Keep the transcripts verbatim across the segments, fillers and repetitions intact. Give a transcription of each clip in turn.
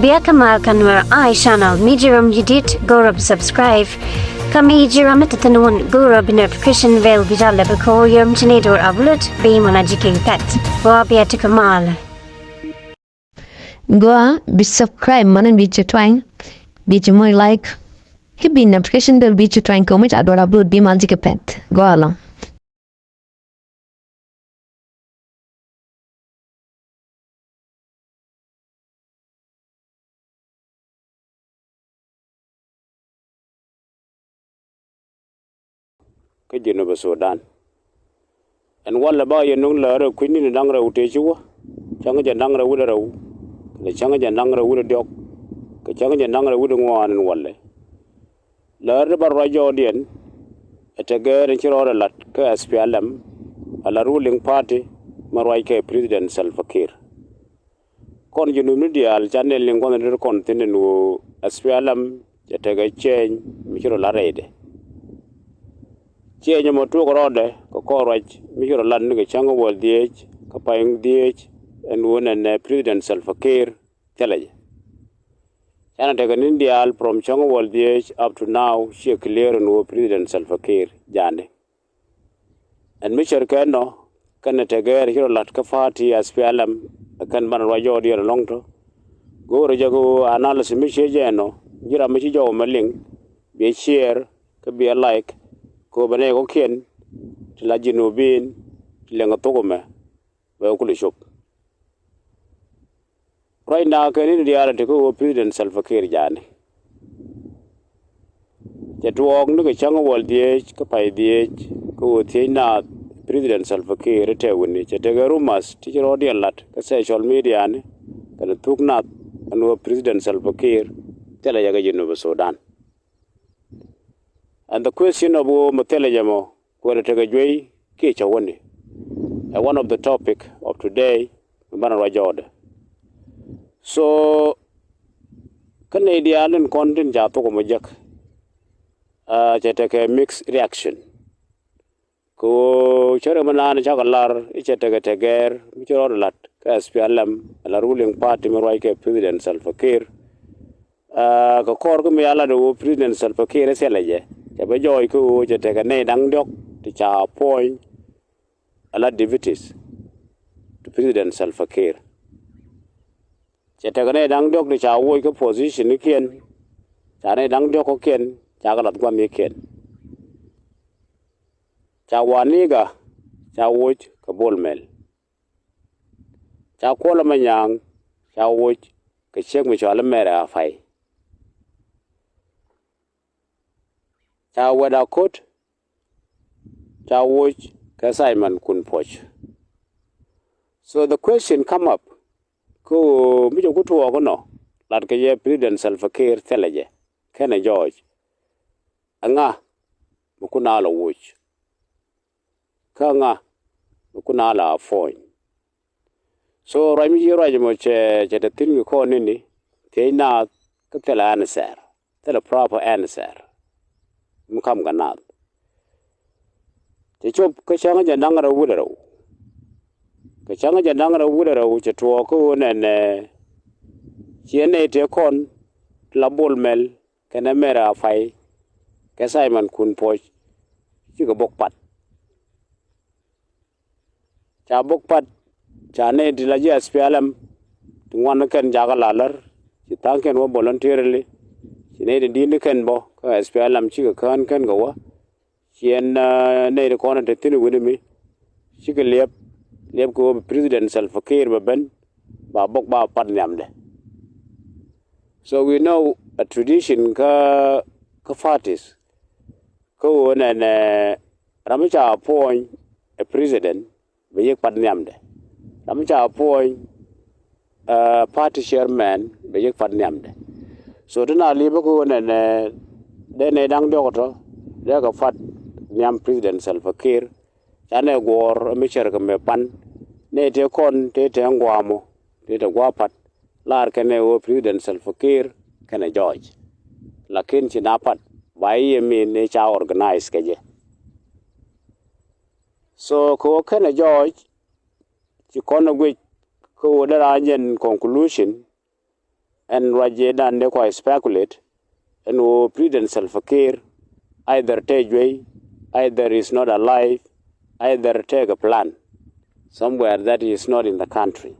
Bia kä mal kä Nuer Eye Channel mi ji̱ ram ji̱ dit go̱o̱rä bi subscribe. Kä mi ji̱ ram mi te thi̱n wun go̱o̱rä bi notification bell bi jal lɛ bi ko̱o̱r yom ci ni do̱r upload bi mɔna ji̱ kek pɛt. Gua bia ti kä mal. Gua bi subscribe mɔna bi ci twany bi ci moc like. Ki bi notification bell bi ci twany ko̱o̱r mi ca do̱r upload bi mal ji̱ kek pɛt. Gua lɔ. Kä Jinub Sudan. Ɛn walɛ ba yɛ nuŋ läär ɛ kui̱ni ni da̱ŋ rɛw tëë ci wä. Cäŋ jɛ da̱ŋ rɛw wi̱cdɛ rɛw. Kɛ cäŋ jɛ da̱ŋ rɛw wi̱cdɛ diɔ̱k. Kɛ cäŋ jɛ da̱ŋ rɛw wi̱cdɛ ŋuan ɛn walɛ. Läär di ba ruac jɔɔdiɛn ɛ te gɛɛr in ci rɔɔdɛ lat kä S P L M, ala ruling party mi ruac kɛ President Salva Kiir. Kɔn Junub ni diaal ca nɛn liŋ gua̱n in ri kɔn thi̱n in ɣöö S P L M cɛ tekɛ change mi ci rɔ lat rɛydɛ. Change ɛmɔ tuɔɔk rɔɔdɛ kɛ kɔn ruac mi ci rɔ lat ni kɛ cäŋ wäl dhieec kä pay dhieec ɛn ɣöö nɛnɛ President Salva Kiir thilɛ jɛ. Canɛ tekɛ ni̱n diaal from cäŋ wäl dhieec up to now ciɛ clear ɛn ɣöö President Salva Kiir ja̱a̱ni. Ɛn mi cär kɛn nɔ kɛnɛ te gɛɛr ci rɔ la̱t kä party S P L M ɛ kɛn banɛ ruac jɔɔdiɛn ɛlɔ̱ŋ tɔ. Go̱o̱rä jɛ kɛ ɣöö analysis mi ciec jɛ ɛnɔ ji̱ ram mi ci jɔw ɛmɛ liŋ biɛ share kä biɛ like kɛ ɣöö bɛ nɛy kɔ̱kiɛn ti la Jinubin ti liŋ ɛ thok ɛmɛ bɛ kɛ kulɛ cop. Ruacna kɛ ni̱n diaal ɛ te kä ɣöö President Salva Kiir ja̱a̱ni. Cɛ tuɔɔk ni kɛ cäŋ wäl dhieec kä pay dhieec kä ɣöö thiec naath President Salva Kiir ɛ tɛɛwini cɛ tekɛ rumors ti ci rɔɔdiɛn la̱t kä social media ni kɛnɛ thuk nath ɛn ɣöö President Salva Kiir thilɛ jɛ kɛ Jinub Sudan. And the question of ɣöö mi thilɛ jɛ mɔ kuɛlɛ tekɛ juey kiɛ cä wäni ɛ one of the topic of today mi banɛ ruac jɔɔdɛ. So kä nɛy diaal in kɔn tin ca thok ɛmɔ jek, ah, cɛ tekɛ mixed reaction. Kɛ ɣöö cärɛ mi naan cakɛ lar i̱ cɛ tekɛ te gɛɛr mi ci rɔɔdɛ la̱t kä S P L M ala ruling party mi ruac kɛ President Salva Kiir. Ah, kɛ kɔr kä mi a lat ɣöö President Salva Kiir ɛ thilɛ jɛ cɛ bɛ jɔɔc kä ɣöö cɛ tekɛ nɛy da̱ŋ diɔ̱k ti ca appoint ala deputies to President Salva Kiir. Cɛ tekɛ nɛy da̱ŋ diɔ̱k ti ca woc kä position ni kiɛn ca nɛy da̱ŋ diɔ̱k kä kiɛn ca kɛ lath gua̱n ni kiɛn. Ca Waniga ca woc kɛ Bol Mel. Ca Kuɔl Manyaŋ ca woc kɛ ciek mi cɔal i̱ Mɛrɛ Apay. Ca Wɛt Akot ca woc kɛ Simon Kun Puɔc. So the question come up kä ɣöö mi cɛ ku tuɔɔk inɔ lat kɛ yɛ President Salva Kiir thilɛ jɛ kɛnɛ jɔɔc. Ɛŋa mi kun a lɔ woc kä ɛŋa mi kun a lɔ appoint. So ruac mi ci ruac mɔ cɛ cɛ te thi̱n kɛ kɔn nini thiec naath kä thilɛ answer, thilɛ proper answer mi kam kɛ naath. Cɛ cop kä cäŋ jɛ da̱ŋ rɛw wi̱cdɛ rɛw. Kɛ cäŋ jɛ da̱ŋ rɛw wi̱cdɛ rɛw cɛ tuɔɔk kä ɣöö nɛnɛ ciɛ nɛy tëë kɔn ti la Bol Mel kɛnɛ Mɛrɛ Apay kɛ Simon Kun Puɔc cikɛ bok pat. Ca bok pat ca nɛy ti la ji̱ S P L M ti ŋuan kɛn jakä la lär ci tha̱a̱ŋ kɛn wä voluntarily. Ci nɛy ti di̱n kɛn bä kä S P L M cikɛ kään kɛn kɛ wä. Ciɛn, ah, nɛy ti kɔn te thi̱n wi̱ni mi cikɛ liɛp liɛp kɛ wä bi President Salva Kiir bɛ ben ba bok ba pat nhiamdɛ. So we know a tradition kä kä parties kä ɣöö nɛnɛ ram mi ca appoint ɛ president bɛ yek pat nhiamdɛ. Ram mi ca appoint, ah, party chairman bɛ yek pat nhiamdɛ. So ti na li̱pä kä ɣöö nɛnɛ dee nɛy da̱ŋ diɔ̱k tɔ dee kɛ pat nhiam President Salva Kiir. Canɛ guɔ̱ɔ̱r mi cär kɛ mɛ pan nɛy tëë kɔn tëë tɛɛ ŋua̱a̱mɔ tëë tɛ gua̱a̱ pat. Lar kɛnɛ ɣöö President Salva Kiir kɛnɛ jɔɔc. Lakin ci na pat ba i̱ yɛ min ni ca organize kɛ jɛ. So kɛ ɣöö kɛnɛ jɔɔc ci kɔn ɛ guic kä ɣöö dee raan jɛn conclusion ɛn ruac ëëdan dee kua speculate ɛn ɣöö President Salva Kiir either te juey, either is not alive, either take a plan somewhere that he is not in the country.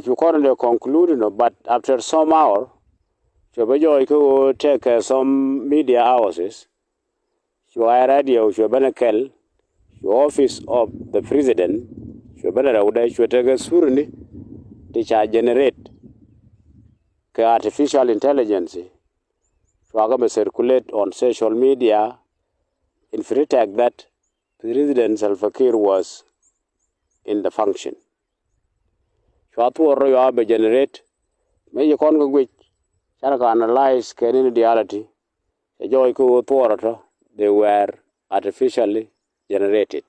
Cu kɔn dee conclude nɔ, but after some hour cuɛ bä jɔɔc kä ɣöö tekɛ some media houses, cuɛ ay radio cuɛ bänɛ kɛl, cuɛ office of the president cuɛ bänɛ rɛwdɛ, cuɛ tekɛ thurni ti ca generate kɛ artificial intelligence, cuakɛ bɛ circulate on social media in pretext that President Salva Kiir was in the function. Cua thuɔɔr rɔ yua bɛ generate, mëë ci kɔn kɛ guic, carɛ kɛ analyze kɛ ni reality, cɛ jɔɔc kä ɣöö thuɔɔr rɔ tɔ, they were artificially generated.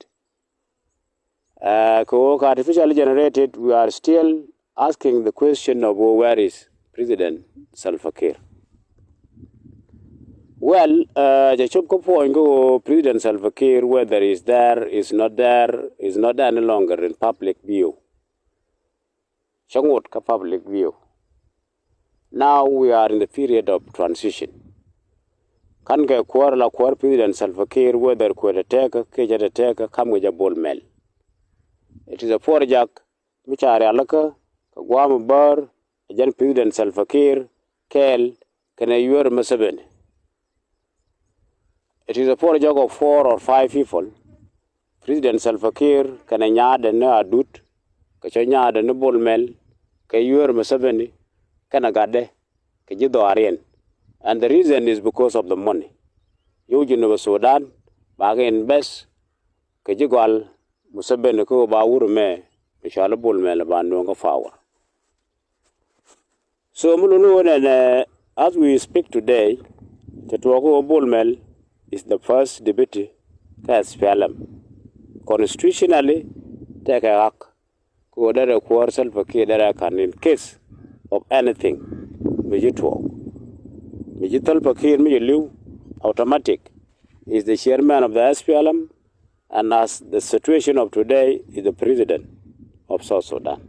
Kɛ ɣöö kɛ artificially generated, we are still asking the question of where is President Salva Kiir. Well, cɛ cop kä puɔ̱ny kä ɣöö President Salva Kiir, whether is there, is not there, is not any longer in public view. Cä ŋot kä public view. Now we are in the period of transition. Ka̱n kɛ kuäär la kuäär President Salva Kiir, whether kuɛ tɛ tɛkä kiɛ cɛ tɛ tɛkä, kam kɛ jɛ Bol Mel. It is a project mi ca rialikä kɛ gua̱a̱m bäär, ɛ jɛn President Salva Kiir kɛɛl kɛnɛ Yoweri Museveni. It is a project of four or five people. President Salva Kiir kɛnɛ nyaadɛ ni Adut, kɛ cɔ nyaadɛ ni Bol Mel, kɛ Yoweri Museveni, kɛnɛ gatdɛ, kɛ ji̱ dhɔaariɛn. And the reason is because of the money. Yio̱w Junub Sudan bakɛ invest kɛ ji̱ gɔal Museveni kä ba wur mɛ, mi cɔal i̱ Bol Mel, ba nuɔ̱ŋ kä power. So mi luni wä nɛnɛ, as we speak today, cɛ tuɔɔk kä Bol Mel is the first deputy kä S P L M. Constitutionally, tɛkɛ ɣak kä ɣöö derɛ kuäär Salva Kiir derɛ ka̱n in case of anything. Mi ji̱ tuɔɔk, mi ji̱ Salva Kiir mi ji̱ li̱w, automatic is the chairman of the S P L M, and as the situation of today is the president of South Sudan.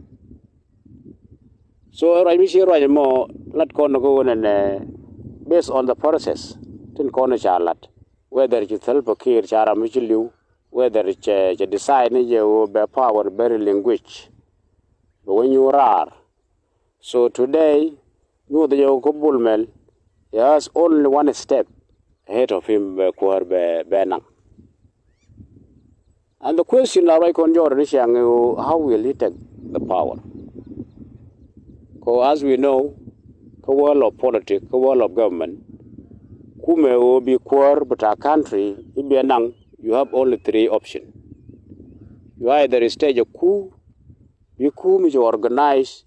So ruac mi ci ruac mɔ, lat kɔn kä ɣöö nɛnɛ, based on the process tin kɔn ca lat, whether ci Salva Kiir ca ram mi ci li̱w, whether cɛ, cɛ decide ni jɛ ɣöö bɛ power bɛ relinquish, bɛ wä nyuur raar. So today, nyuɔth jɛ kä Bol Mel, he has only one step ahead of him, bɛ kuäär bɛ, bɛ naŋ. And the question la ruac kɔn jɔɔr ni ciaŋ, how will he take the power? Ko as we know, kä world of politics, kä world of government, kumɛ ɣöö bi kuäär bi ta country i̱ bi naŋ, you have only three option. You either stage a coup, bi coup mi ci organize,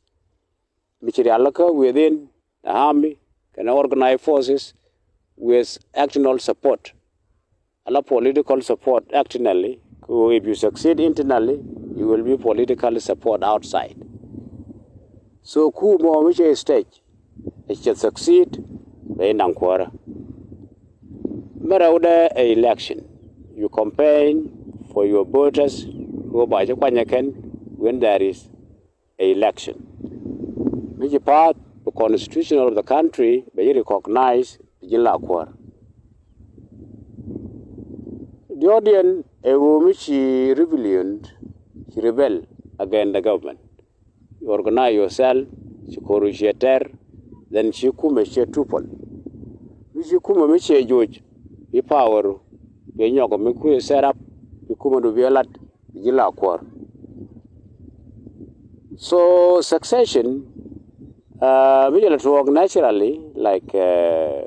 mi ci rialikä within the army kɛnɛ organized forces with external support. Ala political support externally, ko if you succeed internally, you will be political support outside. So coup mɔ mi cɛ stage, ɛ cɛ succeed, bɛ inaŋ kuäärä. Mɛ rɛwdɛ ɛ election. You campaign for your voters, ko ba ci kuanyɛ kɛn when there is election. Mi ci path the constitution of the country bɛ ji̱ recognize, bɛ ji̱ la kuäär. Diɔ̱ɔ̱diɛn ɛ ɣöö mi ci rebellion, ci rebel against the government. You organize yourself, ci ko̱ru ciɛ tɛr, then ci kumɛ ciɛ tupɔl. Mi ci kumɛ mi ciɛ joc, bi power, bi nyɔk mi kui̱ set up, bi kumɛ du bi lat, bi ji̱ la kuäär. So succession, uh, mi jɛ la tuɔɔk naturally, like, uh,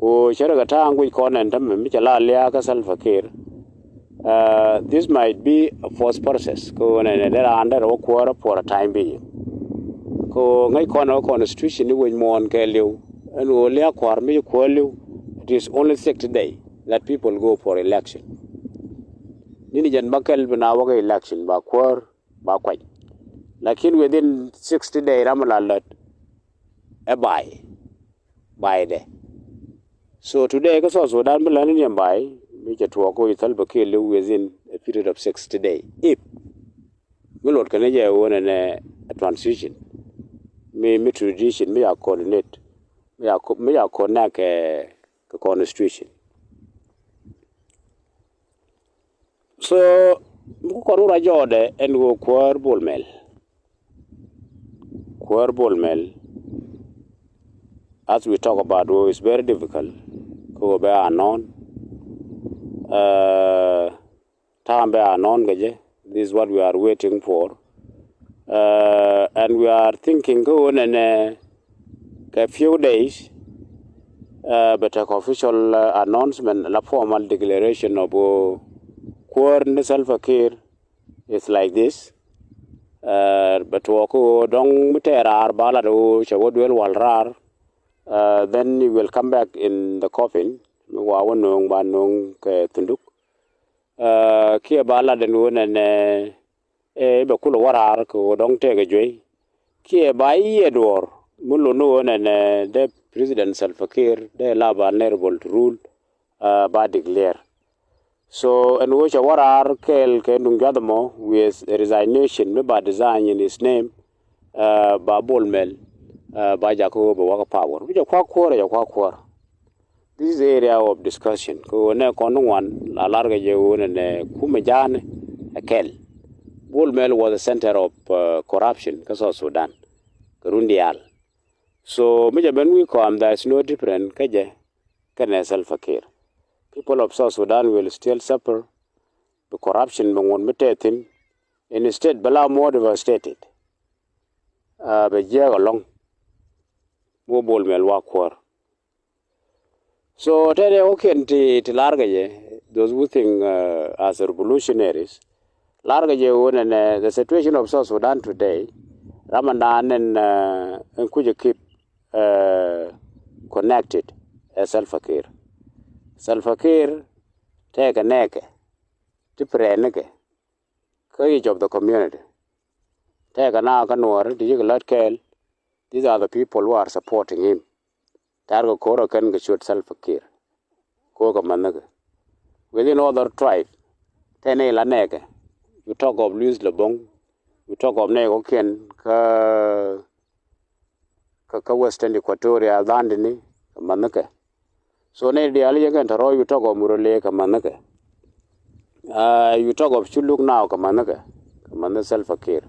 ɣöö cärɛ kɛ ta̱a̱ŋ guic kɔn ɛn tämɛ mi cɛ la lia̱a̱ kä Salva Kiir. Uh, this might be a forced process. Kä ɣöö nɛnɛ dee raan derɛ wä kuäärä for a time being. Kä ɣöö ŋäc kɔn ɛ constitution ni wec muɔ̱ɔ̱n kɛɛliw, ɛn ɣöö lia̱a̱ kua̱r mi ci kuäär li̱w, it is only sixty day that people go for election. Ni̱ni jɛn bä kɛl bi na wä kɛ election ba kuäär ba kuac. Lakin within sixty day ram mi la lät ɛ ba̱a̱y, ba̱a̱ydɛ. So today kä South Sudan bi lätni ni ba̱a̱y, mi cɛ tuɔɔk kä Salva Kiir li̱w within a period of sixty day. If mi lot kɛn jɛ ɣöö nɛnɛ transition, mi mi tradition mi ya coordinate, mi ya mi ya connect kɛ kɛ constitution. So mi ku kɔn wä rɔ jɔɔdɛ ɛn ɣöö kuäär Bol Mel, kuäär Bol Mel, as we talk about ɣöö is very difficult. Kä ɣöö bɛ a nɔn, uh, time bɛ a nɔn kɛ jɛ. This is what we are waiting for. Uh, and we are thinking kä ɣöö nɛnɛ kɛ few days, uh, bɛ tekɛ official, uh, announcement, la formal declaration of, uh, kuäär ni Salva Kiir is like this. Uh, bɛ tuɔɔk kä ɣöö dɔ̱ŋ mi tɛɛr raar ba lat ɣöö cɛ wä duel wal raar. Uh, then he will come back in the coffin. Mi wa wä no̱o̱ŋ ba no̱o̱ŋ kɛ thunduk. Uh, kiɛ ba lat ɛn ɣöö nɛnɛ, eh, bɛ kulɛ wä raar kɛ ɣöö dɔ̱ŋ tɛkɛ juey. Kiɛ ba yiëë duɔ̱ɔ̱r mi lot ni ɣöö nɛnɛ dee President Salva Kiir dee la vulnerable to rule, uh, ba declare. So ɛn ɣöö cɛ wä raar kɛɛl kɛ nuŋ juath ɛmɔ with resignation mi ba design in his name, uh, ba Bol Mel, uh, ba jakä ɣöö bɛ wä kä power. Mi cɛ kua̱k kuäär, cɛ kua̱k kuäär. This is area of discussion. Kɛ ɣöö nɛ kɔn ni ŋuan la lar kɛ jɛ ɣöö nɛ nɛ kumɛ ja̱a̱n ɛ kɛl. Bol Mel was a center of, uh, corruption kä South Sudan kɛ run diaal. So mi jɛ ben wi̱i̱ kɔam, there is no different kä jɛ kɛnɛ Salva Kiir. People of South Sudan will still suffer bi corruption bi ŋuɔ̱t mi tɛth thi̱n. Instead bɛ la more devastated. Uh, bɛ jiɛɛk alɔŋ. Wä Bol Mel wa kuäär. So tɛnɛ wä kiɛn ti ti lar kɛ jɛ, those who think, uh, as revolutionaries, lar kɛ jɛ ɣöö nɛnɛ the situation of South Sudan today, ram ɛn dan ɛn, uh, ɛn kucɛ keep, uh, connected ɛ Salva Kiir. Salva Kiir tɛkɛ nɛɛkɛ ti prɛɛnikɛ kä each of the community. Tɛkɛ na kä Nuɔɔri ti yikɛ lät kɛɛl. These are the people who are supporting him. Tɛ̈r kɛ ko̱r ɛ kɛn kɛ ciöt Salva Kiir. Ko̱r kɛ mäthnikɛ. Within other tribe, tɛn i̱ la nɛɛkɛ. You talk of Luis Lebong. You talk of nɛɛkɛ kiɛn kä, kä, kä Western Equatoria, dhandini kɛ mäthnikɛ. So nɛy diaal yɛ kɛn tɔ̱rɔ̱, you talk of Murle kɛ mäthnikɛ. Uh, you talk of Shuluk now kɛ mäthnikɛ, kɛ mäthni Salva Kiir.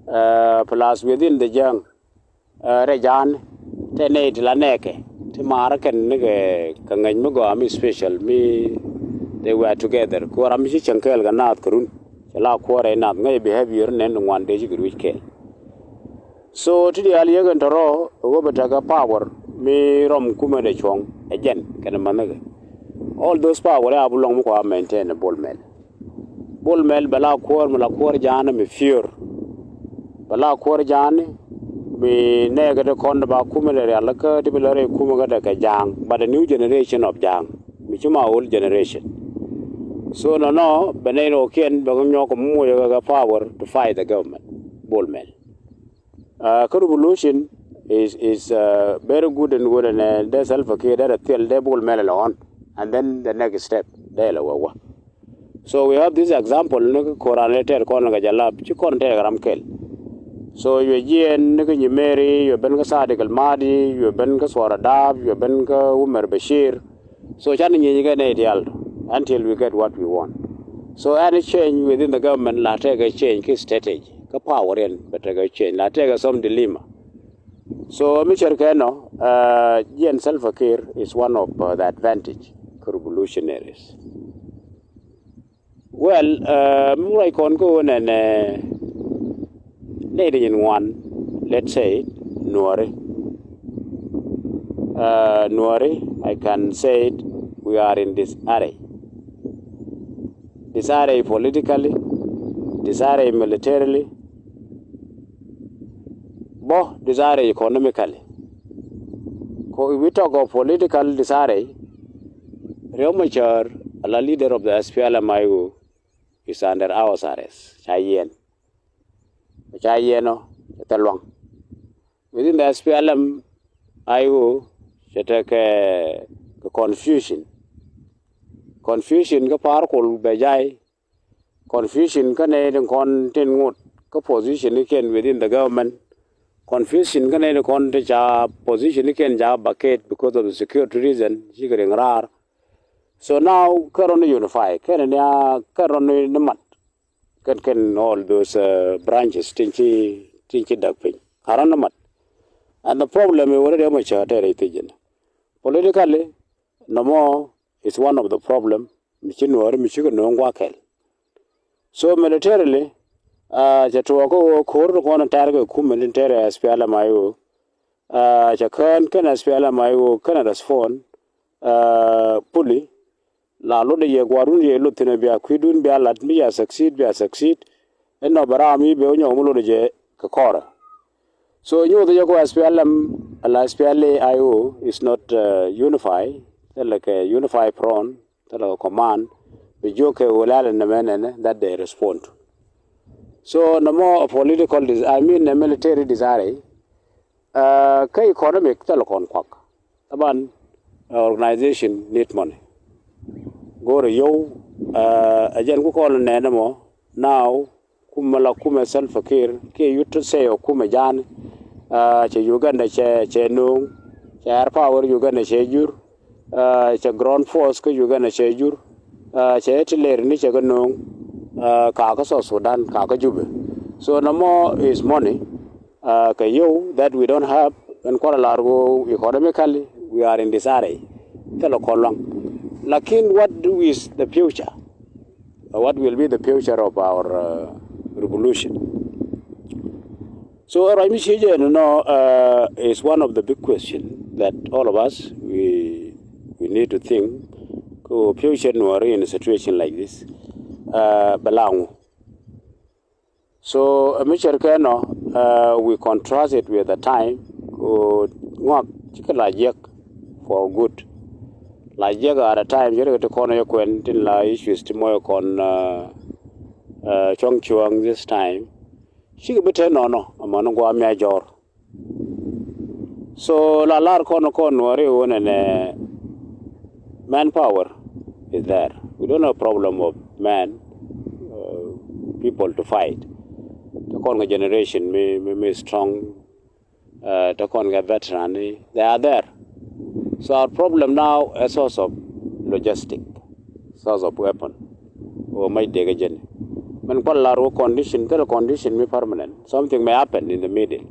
Uh, plus within the Jiang, uh, rɛy Ja̱a̱ŋ, tɛn nɛy ti la nɛɛkɛ ti maarä kɛn nikɛ kɛ ŋäc mi gɔaa mi special mi they were together. Kɛ ɣöö ram mi ci cäŋ kɛɛl kɛ naath kɛ run, cɛ la kuäär rɛy naath, ŋäc behavior nɛn ti ŋuan dee cikɛ ruec kɛɛl. So ti diaal yek ɛn tɔ̱rɔ̱ ɛ ɣöö bɛ tekɛ power mi rɔm kumɛ dee cuɔ̱ŋ ɛ jɛn kɛnɛ mäthnikɛ. All those power ɛ a bi luɔ̱ŋ mi kua maintain ɛ Bol Mel. Bol Mel bɛ la kuäär mi la kuäär Ja̱a̱ŋ mi fear. Bɛ la kuäär Ja̱a̱ŋ mi nɛɛkɛ ti kɔn dee ba kumɛ dee rialikä ti bi lɛ rɛy kumɛ kä dee kɛ Ja̱a̱ŋ, but a new generation of Ja̱a̱ŋ mi ci ma old generation. So nɔnɔ bɛ nɛy rɔɔkiɛn bɛ kɛ nyɔk kɛ muc kɛ power to fight the government. Bol Mel. Uh, kä revolution is, is, uh, very good and good and, uh, dee Salva Kiir dee rɛ thil dee Bol Mel lɛ ɣɔn, and then the next step dee lɛ wä wä. So we have this example ni kä koran lɛ tɛɛr kɔn kɛ jalap ci kɔn tɛɛr kɛ ram kɛl. So yuɛ jiɛn ni kä Nyimeri, yuɛ ben kä Sadiq Al Mahdi, yuɛ ben kä Suara Dab, yuɛ ben kä Umar Bashir. So canɛ nyieny kɛ nɛy diaal until we get what we want. So any change within the government la tekɛ change kä strategy, kä power in bɛ tekɛ change, la tekɛ some dilemma. So mi cär kɛ nɔ, uh, jiɛn Salva Kiir is one of, uh, the advantage kä revolutionaries. Well, uh, mi ruac kɔn kä ɣöö nɛnɛ nɛy ti nyin ŋuan, let's say, Nuɔri. Uh, Nuɔri, I can say it, we are in disarray. Disarray politically, disarray militarily. Bɔ disarray economically. Ko, if we talk of political disarray, Riek Machar, a la leader of the S P L M I O, is under house arrest. Ca yiɛn. Ca yiɛn ɔ, cɛ thil luaŋ. Within the S P L M I O, cɛ tekɛ kɛ confusion. Confusion kä Par Kuol bɛ jay. Confusion kä nɛy tin kɔn tin ŋot kä position ni kiɛn within the government. Confusion kä nɛy ni kɔn ti ca position ni kiɛn ca vacate because of the security reason, cikɛ riŋ raar. So now kɛn rɔn ni unify, kɛn ni a kɛn rɔn ni mat. Kɛn kɛn all those uh, branches tin ci tin ci dak piny. A rɔn ni mat. And the problem is already ama cɛ tɛrɛ itijin. Politically, nɔmɔ is one of the problem mi ci Nuɔri mi ci kɛ no̱o̱ŋ gua̱a̱ kɛl. So militarily, uh, cɛ tuɔɔk kä ɣöö ko̱r ni kɔn tɛr kɛ kumɛ ni tɛr S P L M I O. Uh, cɛ kään kɛn S P L M I O kɛn respond uh, fully. La lotdɛ yɛ gua̱a̱run yɛ lot thi̱n bia kui̱dun bia lat mi ya succeed bia succeed. Ɛn nɔ bɛ ram mi bɛ wä nyɔk mi lotdɛ jɛ kɛ kɔrɛ. So nyuuth jɛ kɔ S P L M ala S P L A I O is not uh, unify. Thilɛ kɛ unify front, thilɛ kɛ command. Bi jiök kɛ wä lɛl ɛn nɛmɛ nɛnɛ that they respond. So nɔmɔ a political des I mean a military desire. Uh, kä economic thilɛ kɔn kuak. Taban uh, organization need money. Go̱o̱rɛ yow uh, a jɛn ku kɔn nɛnɛ mɔ now. Kumɛ la kumɛ Salva Kiir kiɛ yut sɛ ɔ kumɛ ja̱a̱n. Uh, cɛ Uganda cɛ cɛ no̱o̱ŋ. Cɛ air power Uganda cɛ jur. Uh, cɛ ground force kä Uganda cɛ jur. Uh, cɛ itiler ni cɛ kä no̱o̱ŋ. Uh, kakä South Sudan kakä Jubɛ. So nɔmɔ is money. Uh, kɛ yow that we don't have ɛn kualɛ lar ɣöö economically we are in disarray. Thilɛ kɔn luaŋ. Lakin what do is the future? Uh, what will be the future of our uh, revolution? So ruac mi ci jɛ nɔ uh, is one of the big question that all of us we, we need to think. Kɛ future Nuɔri in a situation like this uh, bɛ la ŋu. So uh, mi cɛr kɛ nɔ uh, we contrast it with the time. Kɛ ŋɔak cikɛ la jiɛk for good. La jiɛk at a time cɛ rikɛ ti kɔn yɛ kuɛn tin la issues ti mɔyɛ kɔn uh, uh, cuɔ̱ŋ cuɔ̱ŋ this time. Cikɛ bi te nɔnɔ amäni gua̱a̱ mi a jɔr. So la lar kɔn kɔn Nuɔri wun ɛnɛ manpower is there. We don't have problem of man uh, people to fight. Te kɔn kɛ generation mi mi, mi strong. Uh, te kɔn kɛ veteran ni they are there. So our problem now a source of logistic, source of weapon. Wä mac dee kɛ jɛn. Mɛn kual lar wä condition kɛ condition mi permanent. Something may happen in the middle.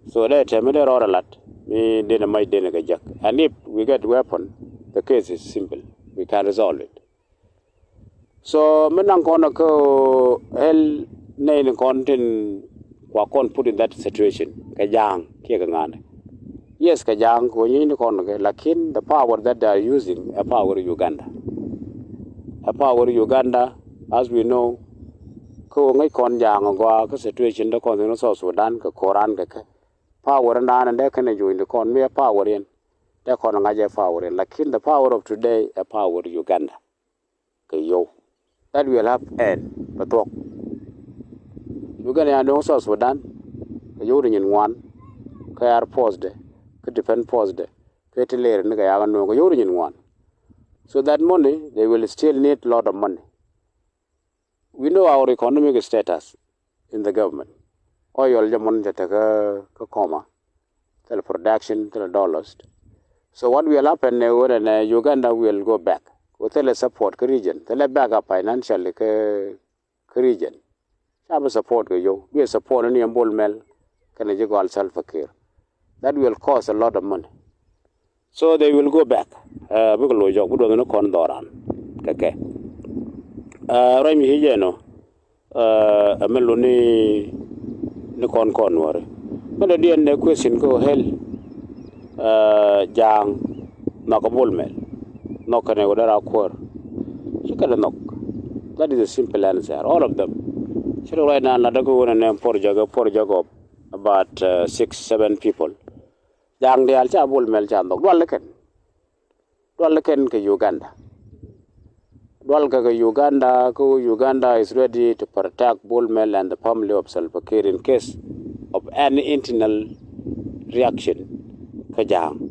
So dee tɛmɛ dee rɔɔdɛ lat mi denɛ mac denɛ kɛ jek. And if we get weapon, the case is simple. We can resolve it. So mi naŋ kɔn kä hel nɛy ni kɔn tin kua kɔn put in that situation kɛ ja̱a̱ŋ kiɛ kɛ ŋa̱nɛ. Yes kɛ ja̱a̱ŋ kɛ wä nyieny ni kɔn kɛ lakin the power that they are using a power Uganda. A power Uganda as we know. Kä wä ŋäc kɔn ja̱a̱ŋ agɔaa kä situation dee kɔn thin South Sudan kɛ koran kɛ kɛ. Power in dan in dee kɛn a juɔ̱ny di kɔn mi a power in dee kɔn a ŋa̱c a power in lakin the power of today a power Uganda. Kɛ yow that will have end bɛ thuɔ̱k. Uganda ya nuɔ̱ŋ South Sudan kɛ yow ri nyin ŋuan. Kɛ air force de kɛ defense force de kɛ ti ler ni kɛ yakä nuɔ̱ŋ kɛ yow ri nyin ŋuan. So that money they will still need lot of money. We know our economic status in the government. Oil jɛ mɔn jɛ tekɛ kä kɔma thil production thil dollars. So what will happen ne wun ɛnɛ Uganda will go back. Wä thil support kä region thil back up financially kä kä region. Ca bi support kɛ yow bi support ni yɛn Bol Mel kɛnɛ ji̱ gɔal Salva Kiir. That will cost a lot of money. So they will go back. Uh, bikɛ lo̱c jɔk bi duɔth ni kɔn dhɔran kɛ kɛ. Uh, ruac mi ci jɛ nɔ. Uh, ɛmɛ lo ni ni kɔn kɔn Nuɔri. Mɛ dɔ diɛn nɛ question kɛ hel. Uh, ja̱a̱ŋ nhɔk kɛ Bol Mel nhɔk kɛnɛ wä dee ra kuäär. Ci kɛn nhɔk. That is a simple answer. All of them. Ci rɔ right now la dɔk wä nɛ nɛ por jɔk por jɔk of about uh, six seven people. Ja̱a̱ŋ diaal ca Bol Mel ca nhɔk dual kɛn. Dual kɛn kɛ Uganda. Dual kɛ kɛ Uganda kä Uganda is ready to protect Bol Mel and the family of Salva Kiir in case of any internal reaction kä ja̱a̱ŋ.